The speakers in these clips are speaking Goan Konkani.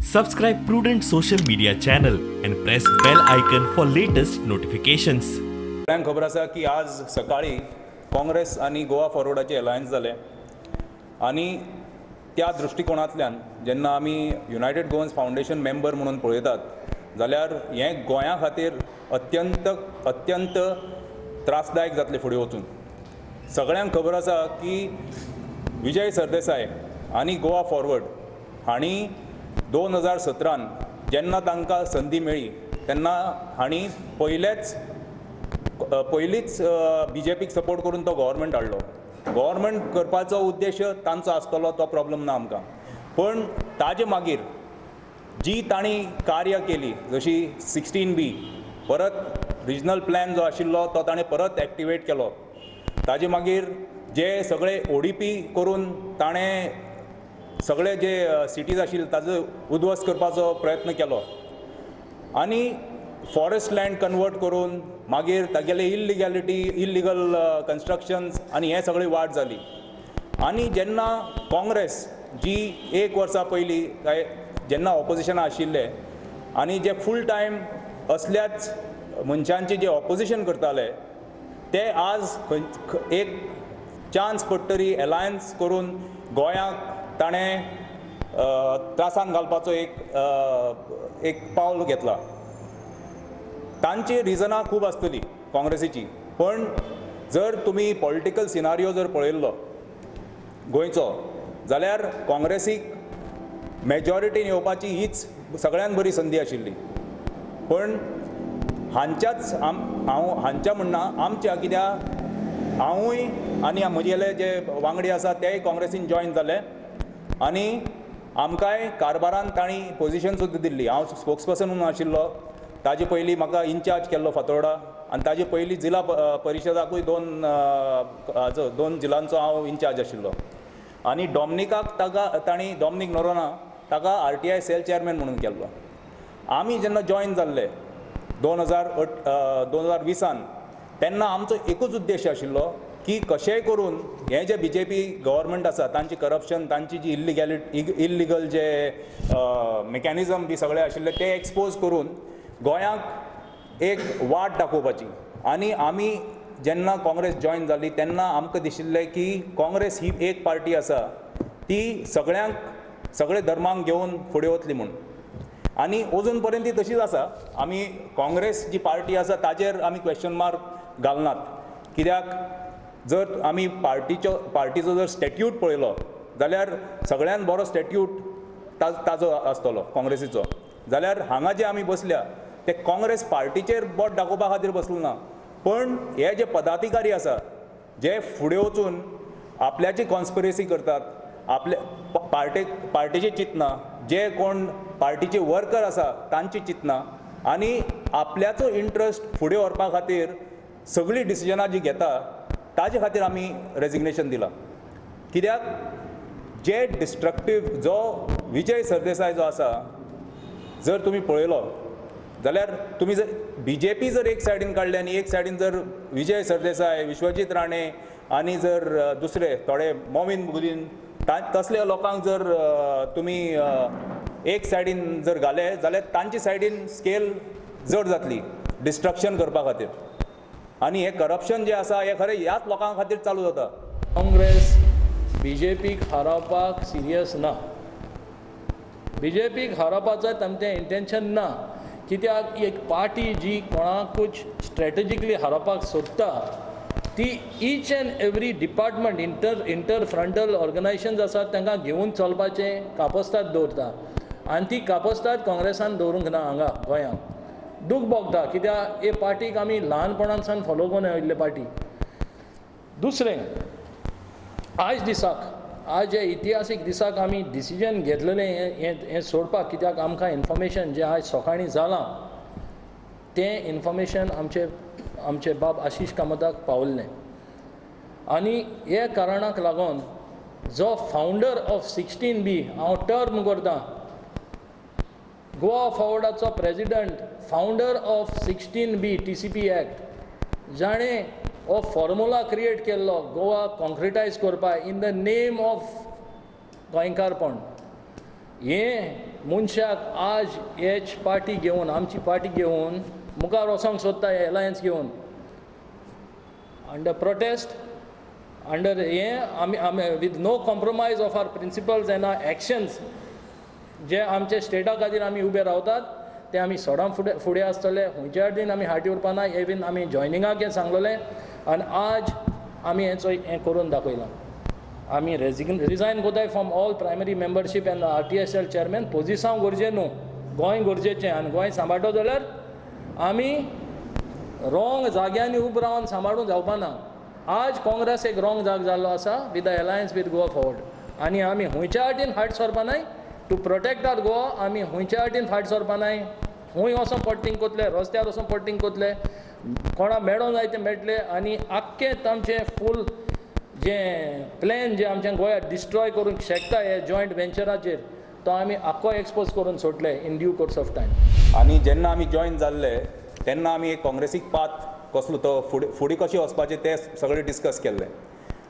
Subscribe Prudent Social Media channel and press bell icon for latest notifications. सगळ्यांक खबर आसा की आज सकाळी काँग्रेस आनी गोवा फॉरवर्डाचे अलायन्स जाले आनी त्या दृश्टिकोणांतल्यान जेन्ना आमी युनायटेड गोवन्स फावंडेशन मेंबर म्हणून पळयतात जाल्यार हें गोंया खातीर अत्यंत अत्यंत त्रासदायक जातलें फुडें वचून. सगळ्यांक खबर आसा की विजय सरदेसाय आनी गोवा फॉरवर्ड हांणी 2017 जेन्ना तांकां संदी मेळ्ळी तेन्ना हांणी पयलींच बी जे पीक सपोर्ट करून तो गव्हर्मेंट हाडलो. गव्हर्मेंट करपाचो उद्देश तांचो आसतलो, तो प्रॉब्लम ना आमकां, पण ताजे मागीर जी तांणी कार्य केली जशी 16B परत रिजनल प्लॅन जो आशिल्लो तो ताणें परत एक्टिवेट केलो. ताजे मागीर जे सगळे ODP करून ताणें सगळे जे सिटीज आशिल्ले ताजो उद्ध्वस्त करपाचो प्रयत्न केलो आनी फॉरेस्ट लँड कन्वर्ट करून मागीर तागेले इल्लिगॅलिटी इल्लिगल कन्स्ट्रक्शन्स आनी हें सगळी वाड जाली. आनी जेन्ना काँग्रेस जी एक वर्सा पयलीं काय जेन्ना ऑपोजिशनां आशिल्ले आनी जे फूल टायम असल्याच मनशांचे जे ऑपोजिशन करताले ते आज एक चान्स पडटरी अलायन्स करून गोंयाक ताणें त्रासान घालपाचो एक पावल घेतला. तांची रिजनां खूब आसतली काँग्रेसीची, पण जर तुमी पॉलिटिकल सिनारियो जर पळयल्लो गोंयचो जाल्यार काँग्रेसीक मेजॉरिटीन येवपाची हीच सगळ्यान बरी संदी आशिल्ली. पण हांच्याच हांव हांच्या म्हणना आमच्या, कित्याक हांवूय आनी म्हगेले जे वांगडी आसा तेय काँग्रेसीन जॉयन जाले आनी आमकांय कारभारान तांणी पोजिशन सुद्दां दिल्ली. हांव स्पोक्सपर्सन म्हणून आशिल्लो, ताजे पयलीं म्हाका इन्चार्ज केल्लो फातोर्डा आनी ताजे पयलीं जिला परिशदाकूय दोन जिलांचो हांव इन्चार्ज आशिल्लो. आनी डॉमनिकाक ताका तांणी डॉमनीक नोरोना ताका RTI sale chairman म्हणून केल्लो. आमी जेन्ना जॉयन जाल्ले 2020 तेन्ना आमचो एकूच उद्देश आशिल्लो की कशेंय करून हें जे BJP government आसा तांची करप्शन, तांची जी इल्लिगल जे मेकॅनिजम बी सगळे आशिल्ले ते एक्सपोज करून गोंयाक एक वाट दाखोवपाची. आनी आमी जेन्ना काँग्रेस जॉयन जाली तेन्ना आमकां दिशिल्लें की काँग्रेस ही एक पार्टी आसा ती सगळ्यांक सगळे धर्मांक घेवन फुडें वतली म्हूण, आनी अजून पर्यंत ती तशीच आसा. आमी काँग्रेस जी पार्टी आसा ताजेर आमी क्वेश्चन मार्क घालनात, कित्याक जर आमी पार्टीचो जर स्टॅट्यूट पळयलो जाल्यार सगळ्यान बरो स्टॅट्यूट ताजो आसतलो काँग्रेसीचो. जाल्यार हांगा जे आमी बसल्या ते काँग्रेस पार्टीचेर बोट दाखोवपा खातीर बसलो ना, पण हे जे पदाधिकारी आसा जे फुडें वचून आपल्याची कॉन्स्पिरसी करतात, आपल्या पार्टीची चिंतना, जे कोण पार्टीचे वर्कर आसा तांची चिंतना आनी आपल्याचो इंट्रस्ट फुडें व्हरपा खातीर सगळीं डिसिजनां जी घेता ताजे खातीर आमी रेजिग्नेशन दिलां. कित्याक जे डिस्ट्रक्टीव जो विजय सरदेसाय जो आसा जर तुमी पळयलो जाल्यार तुमी जर BJP जर एक सायडीन काडले आनी एक सायडीन जर विजय सरदेसाय, विश्वजीत राणे आनी जर दुसरे थोडे मोमीन गुदीन तसल्या लोकांक जर तुमी एक सायडीन जर घाले जाल्यार तांचे सायडीन स्केल जड जातली डिस्ट्रक्शन करपा खातीर. आनी हें करप्शन जें आसा हें खरें ह्याच लोकां खातीर चालू जाता. काँग्रेस BJPक हारोवपाक सिरियस ना, BJPक हारोवपाचो तांचें इंटेन्शन ना, कित्याक एक पार्टी जी कोणाकूच स्ट्रेटजिकली हारोवपाक सोदता ती each and every department inter frontal organisations आसात तांकां घेवन चलपाचें कापस्ताद दवरता आनी ती कापस्ताद काँग्रेसान दवरूंक ना हांगा गोंयांत. दूख भोगता कित्याक हे पार्टीक आमी ल्हानपणान सावन फॉलो करून आयिल्ले पार्टी. दुसरें, आयज दिसाक आज हे इतिहासीक दिसाक आमी डिसिजन घेतलेलें हें हें सोडपाक, कित्याक आमकां इन्फॉर्मेशन जें आयज सकाळीं जालां तें इन्फॉर्मेशन आमचे आमचे बाब आशिश कामताक पावल्लें आनी हे कारणाक लागून जो फावंडर ऑफ 16B हांव टर्म करतां, गोवा फॉरवर्डाचो president, founder of 16B TCP act, जाणें हो फॉर्मुला क्रिएट केल्लो गोवा कॉन्क्रिटायज करपाक इन the name of गोंयकारपण, हें मनशाक आज हेच पार्टी घेवन, आमची पार्टी घेवन मुखार वचोंक सोदता, हे एलायन्स घेवन अंडर प्रोटेस्ट, अंडर हें आमी आमी with no compromise of our principles and our actions, जे आमचे स्टेटा खातीर आमी उबे रावतात ते आमी सदां फुडें फुडें आसतले. खंयच्या दिन आमी हाटी उरपा ना, हे बीन आमी जॉयनिंगाक हें सांगलेलें आनी आज आमी हें चोय हें करून दाखयलां. आमी रिजायन कोताय from all primary membership and RTSL chairman. पोजिसांव गरजें न्हू, गोंय गरजेचें आनी गोंय सांबाळटो जाल्यार आमी रोंग जाग्यांनी उब रावन सांबाळूंक जावपा ना. आज काँग्रेस एक रोंग जाग जाल्लो आसा with the alliance with Goa Forward आनी आमी खंयच्या वाटेन फाट सरपा नाय टू प्रोटेक्ट our Goa. आमी खंयच्या वाटेन फाट सरपा नाय, खंय वचोन पडटींग कोतले, रस्त्यार वचोन पडटींग कोतले, कोणा मेळोंक जाय तें मेळटलें आनी आख्खें आमचें फूल जें प्लॅन जें आमच्या गोंयाक डिस्ट्रॉय करूंक शकता हे जॉयंट वेंचराचेर तो आमी आख्खो एक्सपोज करून सोडले in due course of time. आनी जेन्ना आमी जॉयन जाल्ले तेन्ना आमी एक काँग्रेसीक पाथ कसलो तो फुडें फुडें कशें वचपाचें तें सगळें डिस्कस केल्लें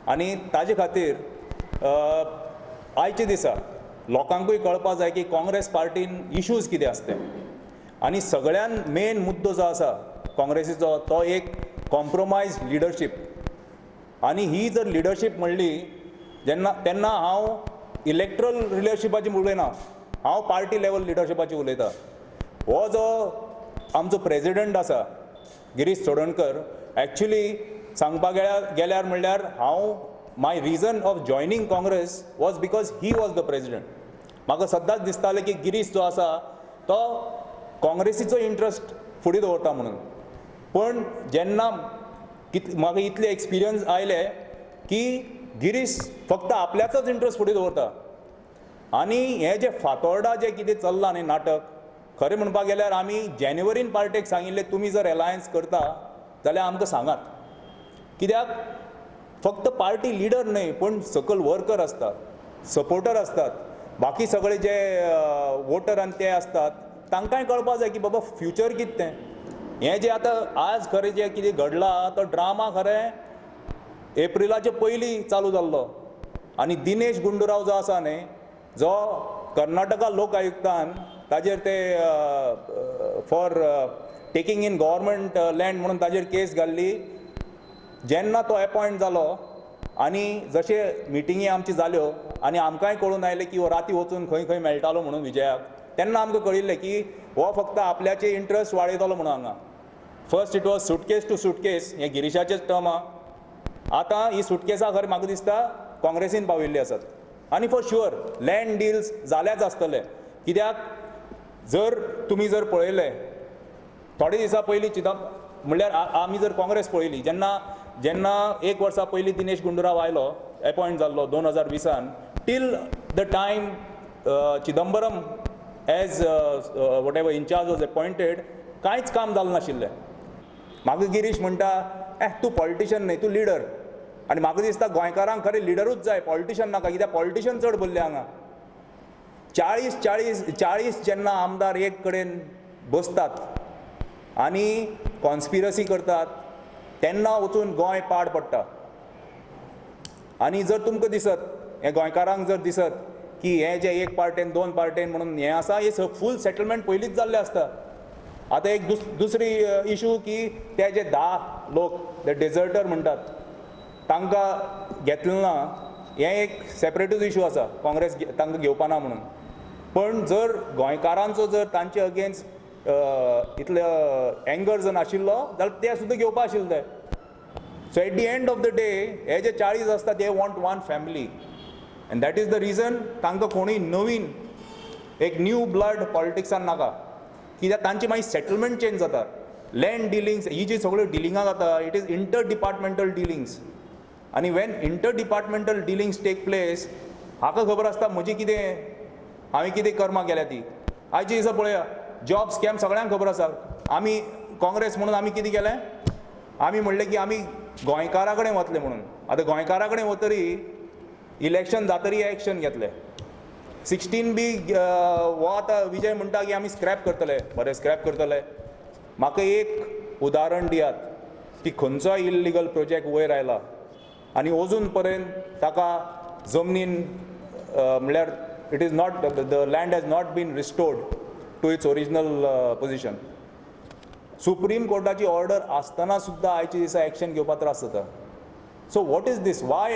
आनी ताजे खातीर आयच्या दिसा लोकांकूय कळपा जाय की काँग्रेस पार्टीन इशूज कितें आसा ते. आनी सगळ्यान मेन मुद्दो जो आसा काँग्रेसीचो तो एक कॉम्प्रोमायज लिडरशीप. आनी ही जर लिडरशीप म्हणली जेन्ना तेन्ना हांव इलेक्ट्रल लिडरशिपाची उलयना, हांव पार्टी लेवल लिडरशिपाची उलयता. हो जो आमचो प्रेजिडंट आसा गिरीश चोडणकर, एक्चुली सांगपाक गेल्यार म्हणल्यार हांव my reason of joining Congress was because he was the president. म्हाका सदांच दिसतालें की गिरीश जो आसा तो काँग्रेसीचो इंट्रस्ट फुडें दवरता म्हणून. पण जेन्ना म्हाका इतले एक्सपिरियन्स आयले की गिरीश फक्त आपल्याचोच इंट्रस्ट फुडें दवरता. आनी हें जें फातोर्डा जें कितें चल्लां न्ही नाटक, खरें म्हणपाक गेल्यार आमी जानेवारीन पार्टेक सांगिल्लें तुमी जर एलायन्स करता जाल्यार आमकां सांगात, कित्याक फक्त पार्टी लिडर न्हय पूण सकयल वर्कर आसतात, सपोर्टर आसतात, बाकी सगळे जे वोटर आनी ते आसतात तांकांय कळपा जाय की बाबा फ्युचर कितें तें. हें जें आतां आज खरें जें कितें घडलां तो ड्रामा खरें एप्रिलाचे पयलीं चालू जाल्लो. आनी दिनेश गुंडूराव जो आसा न्ही, जो कर्नाटका लोक आयुक्तान ताजेर ते for taking in government land म्हणून ताजेर केस घाल्ली. जेन्ना तो एपॉयंट जालो आनी जशे मिटिंगी आमची जाल्यो आनी आमकांय कळून आयलें की हो राती वचून खंय खंय मेळटालो म्हणून विजयाक, तेन्ना आमकां कळिल्लें की हो फक्त आपल्याचे इंट्रस्ट वाडयतलो म्हणून हांगा. First it was suitcase to suitcase, हें गिरीशाचेच टर्म आहा. आतां ही सुटकेसां खरें म्हाका दिसता काँग्रेसीन पाविल्ली आसात आनी फॉर शुअर लँड डील्स जाल्याच आसतले. कित्याक जर तुमी जर पळयलें थोडे दिसां पयलीं म्हणल्यार आमी जर काँग्रेस पळयली जेन्ना जेन्ना एक वर्सा पयलीं दिनेश गुंडूराव आयलो, एपॉयंट जाल्लो 2020 till the time Chidambaram as whatever incharge was appointed, कांयच काम जालें नाशिल्लें. म्हाका गिरीश म्हणटा तूं पॉलिटिशन न्हय, तूं लिडर. आनी म्हाका दिसता गोंयकारांक खरें लिडरूच जाय, पॉलिटिशन नाका, कित्याक पॉलिटिशन चड भरले हांगा. 40 40 40 जेन्ना आमदार एक कडेन बसतात आनी कॉन्स्पिरसी करतात तेन्ना वचून गोंय पाड पडटा. आनी जर तुमकां दिसत, हें गोंयकारांक जर दिसत की हें जें एक पार्टेन दोन पार्टेन म्हणून हें आसा, हें फूल सेटलमेंट पयलींच जाल्लें आसता. आतां एक दुसरी इशू की ते जे 10 लोक ते डेजर्टर म्हणटात तांकां घेतलें ना, हें एक सेपरेटूच इशू आसा, काँग्रेस तांकां घेवपा ना म्हणून. पण जर गोंयकारांचो जर तांचे अगेन्स्ट इतले एंगर जर नाशिल्लो जाल्यार ते सुद्दां घेवपा आशिल्ले. So at the end of the day हे जे 40 आसता they want one family and that is the reason तांकां कोणूय नवीन एक न्यू ब्लड पॉलिटिक्सान नाका, कित्याक तांची मागीर सेटलमेंट चेंज जाता. लँड डिलिंग्स ही जी सगळ्यो डिलिंगां जाता it is inter departmental dealings आनी when inter departmental dealings take place हाका खबर आसता म्हजी कितें, हांवें कितें कर्मां केल्या ती. आयच्या दिसा पळया जॉब स्कॅम सगळ्यांक खबर आसा. आमी काँग्रेस म्हणून आमी कितें केलें, आमी म्हणलें की आमी गोंयकारा कडेन वतले म्हणून. आतां गोंयकारा कडेन वतरी इलेक्शन जातरी एक्शन घेतले. 16B हो आतां विजय म्हणटा की आमी स्क्रॅप करतले, बरें स्क्रॅप करतले. म्हाका एक उदाहरण दियात की खंयचोय इल्लिगल प्रोजेक्ट वयर आयला आनी अजून पर्यंत ताका जमनीन म्हणल्यार it is not, the land has not been restored to its original position. Supreme कोर्टाची ऑर्डर आसतना सुद्दां आयच्या दिसा एक्शन घेवपाक त्रास जाता. So what is this? Why?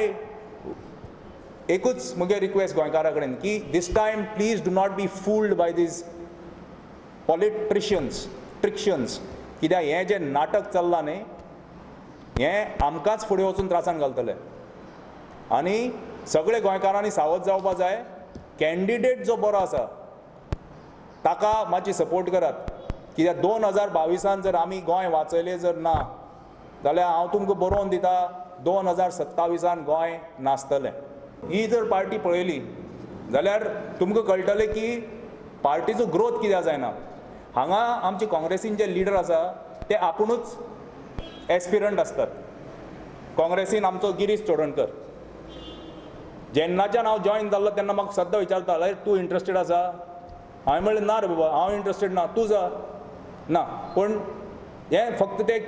एकूच म्हगे रिक्वेस्ट गोंयकारा कडेन की this time please do not be fooled by these politicians trictions. कित्याक हें जें नाटक चल्लां न्ही हें आमकांच फुडें वचून त्रासान घालतलें. आनी सगळे गोंयकारांनी सावध जावपा जाय. कॅन्डिडेट जो बरो आसा ताका मातशी सपोर्ट करात. कित्याक 2022 जर आमी गोंय वाचयलें जर ना जाल्यार हांव तुमकां बरोवन दिता 2027 गोंय नासतलें. ही जर पार्टी पळयली जाल्यार तुमकां कळटलें की पार्टीचो ग्रोथ कित्याक जायना. हांगा आमचे काँग्रेसीन जे लिडर आसा ते आपुणूच एस्पिरंट आसतात. काँग्रेसीन आमचो गिरीश चोडणकर जेन्नाच्यान हांव जॉयन जाल्लो तेन्ना म्हाका सद्दां विचारता, तूं इंट्रस्टेड आसा? हांवें म्हणलें ना रे बाबा, हांव इंट्रस्टेड ना, तूं जा ना. पूण हें फक्त ते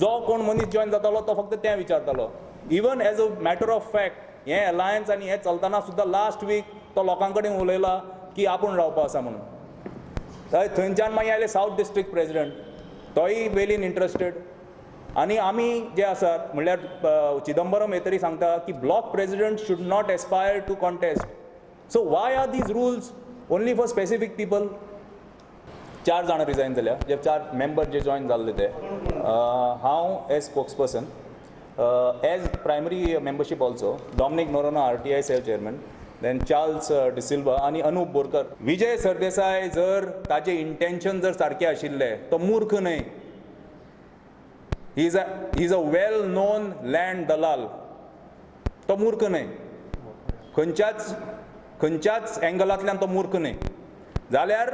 जो कोण मनीस जॉयन जातालो तो फक्त तें विचारतालो. Even as a matter of fact हें अलायन्स आनी हें चलतना सुद्दां लास्ट वीक तो लोकां कडेन उलयला की आपूण रावपा आसा म्हणून. थंयच्यान मागीर आयले सावथ डिस्ट्रिक्ट प्रेजिडंट, तोय वेलीन इंट्रस्टेड. आनी आमी जे आसात म्हणल्यार चिदंबरम हे तरी सांगता की block president should not aspire to contest. So why are these rules only for specific people? 4 जाणां रिजायन जाल्या, जे 4 मेंबर जे जॉयन जाल्ले ते. हांव as spokesperson, as primary membership also, Dominic Noronha RTI cell chairman, then Charles D'Silva आनी अनुप बोरकर. विजय सरदेसाय जर ताजें इंटेन्शन जर सारकें आशिल्लें, तो मूर्ख न्हय. He is a well known land दलाल. तो मूर्ख न्हय, खंयच्याच एंगलांतल्यान तो मूर्ख न्हय. जाल्यार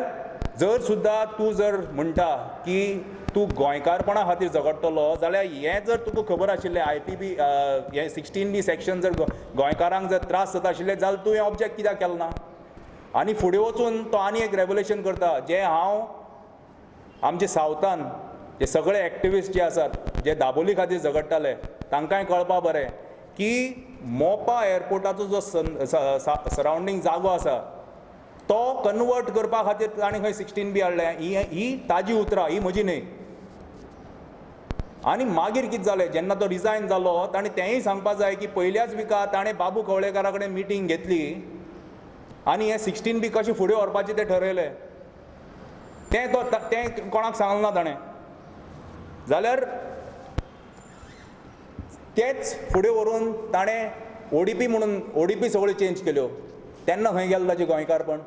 जर सुद्दां तूं जर म्हणटा की तूं गोंयकारपणा खातीर झगडटलो जाल्यार हें जर तुका खबर आशिल्लें IPB हें 16B section जर गोंयकारांक जर त्रास जाता आशिल्ले जाल्यार तूं हें ऑब्जेक्ट कित्याक केलें ना? आनी फुडें वचून तो आनी एक रेवल्युशन करता जें हांव आमचे सावथान जे सगळे एक्टिविस्ट जे आसात जे दाबोली खातीर झगडटाले तांकांय कळपा बरें की मोपा एअरपोर्टाचो जो सरावंडींग जागो आसा तो कन्वर्ट करपा खातीर ताणें खंय 16B हाडलें. ही ताजी उतरां, ही म्हजी न्हय. आनी मागीर कितें जालें, जेन्ना तो रिजायन जालो ताणें तेंय सांगपा जाय की पयल्याच विका ताणें बाबू कवळेकारा कडेन मिटींग घेतली आनी हें 16B कशें फुडें व्हरपाचें तें ठरयलें. तें तो तें कोणाक सांगलें ना ताणें. जाल्यार तेच फुडें व्हरून ताणें ODP म्हणून ODP सगळ्यो चेंज केल्यो. तेन्ना खंय गेलें ताजें गोंयकारपण?